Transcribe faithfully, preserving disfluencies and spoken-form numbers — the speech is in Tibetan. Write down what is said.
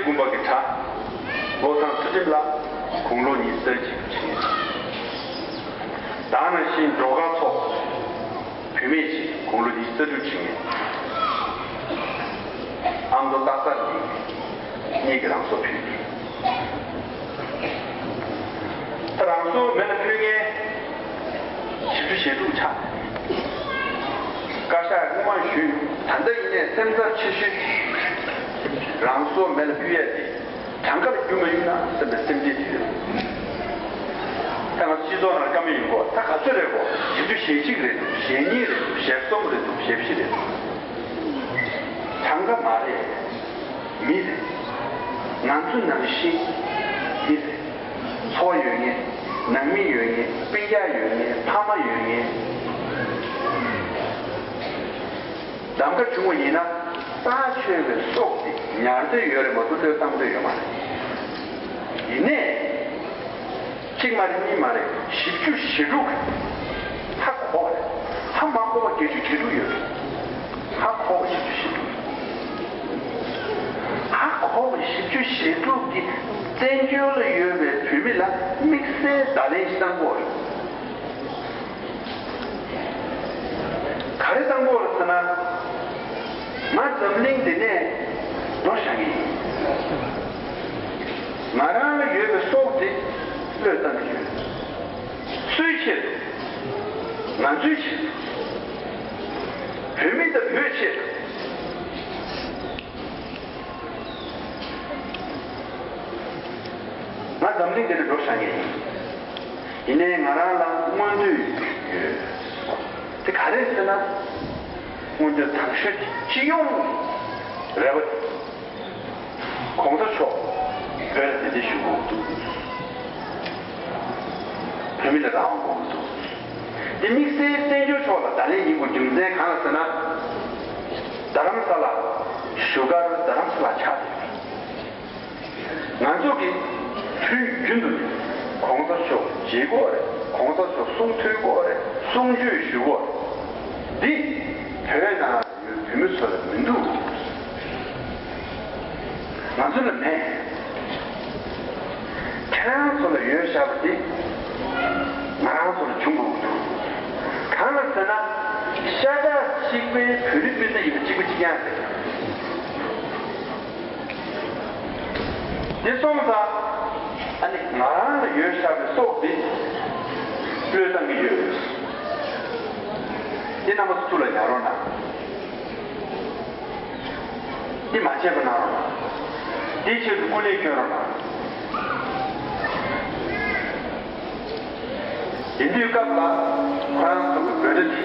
དགོན་པ་གི་གྲྭ་བློ་བཟང་ཚུལ་ཁྲིམས་ལགས་དགུང་ལོ་ཉི་ཤུ་རྩ་གཅིག་བྱིན། ད་ནང་བཞིན་སྒྲོལ་དཀར་མཚོ་བུད་མེད་ཅིག་དགུང་ལོ་ཉི་ཤུ་རྩ་དྲུག་བྱིན། ཨ་མདོ་སྟག་ཚང་ནས་གཉིས་ཀྱིས་རང་སྲོག་ཕུལ། ད་རང་སྲོག་མེ་ལ་ཕུལ་མཁན་བཞི་བཅུ་ཞེ་དྲུག་ཆགས། བཀའ་ཤག་སྔོན་མ་ཞུས། ད་ལྟ་ཡིན་ནའི་སེམས་འཚབ་ཆེ་ཤོས་རང་སྲོག་མེ་ལ་ཕུལ་ཡས་དེ་གྲངས་ཀ་ལ་རྒྱུས་མ་ཡོད་ན་བསམ་པའི་སེམས་ཁྲལ་དེ་ཡོད། ད་ང་ཚོ་སྤྱི་ཚོགས་ནང་བཀའ་མོལ་ཡིན་གོ། ད་ག་ཚོད་རེད་གོ། བཞི་བཅུ་ཞེ་གཅིག་རེད་འདུག་ཞེ་གཉིས་རེད་འདུག་ཞེ་གསུམ་རེད་འདུག་ཞེ་བཞི་རེད་འདུག་གྲངས་ཀ་མ་རེད། མི་རེད། ང་ཚོ་ནང་བཞིན་མི་རེད། འཚོ་བ་ཡོད་མཁན། ནང་མི་ཡོད་མཁན། སྤུན་ཀྱག་ཡོད་མཁན། ཕ་མ་ཡོད་མཁན། གདམ་ག་བྱུང་བ་ཡིན་ན་རྩ་ཆེ་བའི་སྲོག་དེ་ཉར་འདོད་ཡོད་རེད་མ་གཏོགས་བློས་བཏང་འདོད་ཡོད་མ་རེད། ཡིན་ནའི། གཅིག་མ་རེད་གཉིས་མ་རེད། བཞི་བཅུ་ཞེ་དྲུག་ཧ་གོ་བ་རེད། ཧ་མ་གོ་བ་བརྒྱད་ཅུ་གྱ་དྲུག་ཡོད་རེད། ཧ་གོ་བ་བཞི་བཅུ་ཞེ་དྲུག་ཧ་གོ་བ་བཞི་བཅུ་ཞེ་དྲུག་གི་བཙན་བྱོལ་ལ་ཡོད་པའི་བོད་མི་ལ་དམིགས་བསལ་བརྡ་ལན་ཞིག་བཏང་དགོས་རེད། ག་རེ་བཏང་དགོས་རེད་ཟེར་ན། ང་འཛམ་གླིང་འདི་ནས་འགྲོ་བཞག་གི་ཡིན། ང་རང་ལ་ཡོད་པའི་སྲོག་དེ་བློས་བཏང་གི་ཡོད། སུའི་ཆེད་དུ། ང་ཚོའི་ཆེད་དུ། བོད་མི་དང་བོད་ཆེད་དུ། ང་འཛམ་གླིང་འདི་ནས་འགྲོ་བཞག་མཁན་ཡིན། ཡིན་ནའི་ང་རང་ལ་མངོན་འདོད་ཡོད། དེ་ག་རེ་ཟེར་ན། མངོན་འདོད་དང་ཤོས་དེ་སྤྱི་ཡོངས་རེ་བ་དེ། གོང་ས་མཆོག་བོད་ལ་གདན་འདྲེན་ཞུ་དགོས་འདུག་བོད་མི་ལ་རང་དབང་དགོས་འདུག་དེ་དམིགས་བསལ་བཙན་བྱོལ་ཕྱོགས་ལ་བརྡ་ལན་ཡིན་དགོས་རྒྱུ་མཚན་གང་ལ་ཟེར་ན། རྡ་རམ་ས་ལ་བཞུགས་སྒར་རྡ་རམ་ས་ལ་ཆགས་ཡོད། ང་ཚོ་གིས་དུས་རྒྱུན་དུ་གོང་ས་མཆོག་མཇལ་དགོས་རེད། གོང་ས་མཆོག་གསུང་ཐོས་དགོས་རེད། གསུང་ཆོས་ཞུ་དགོས་རེད། འདི་བོད་ནང་ཡོད་བོད་མི་ཚོ་ལ་མི་འདུག་ང་ཚོ་ལ་མེད། ཁྱེད་རང་ཚོ་ལ་ཡོད་བཞག་པ་འདི་ང་རང་ཚོ་ལ་བྱུང་དགོས་ཀྱི་འདུག་གང་ལ་ཟེར་ན། ཤ་ཁྲག་གཅིག་པའི་བོད་རིགས་སྤུན་ཟླ་ཡིན་པ་གཅིག་པ་གཅིག་རྐྱང་རེད། དེ་སོང་ཙང་། ཨ་ནི་ང་རང་ལ་ཡོད་བཞག་པའི་སྲོག་འདི་བློས་བཏང་གི་ཡོད། འདི་རྣམ་པ་ཚོ་ཐུགས་ལ་ཉར་རོགས་གནང་། འདི་མ་བརྗེད་པ་གནང་རོགས་གནང་། འདིའི་ཆེད་དུ་སྐུ་ལས་བསྐྱོན་རོགས་གནང་། དེ་དུས་སྐབས་ལ་ཁོ་རང་ཚོ་གི་འབོད་སྒྲ་དེ།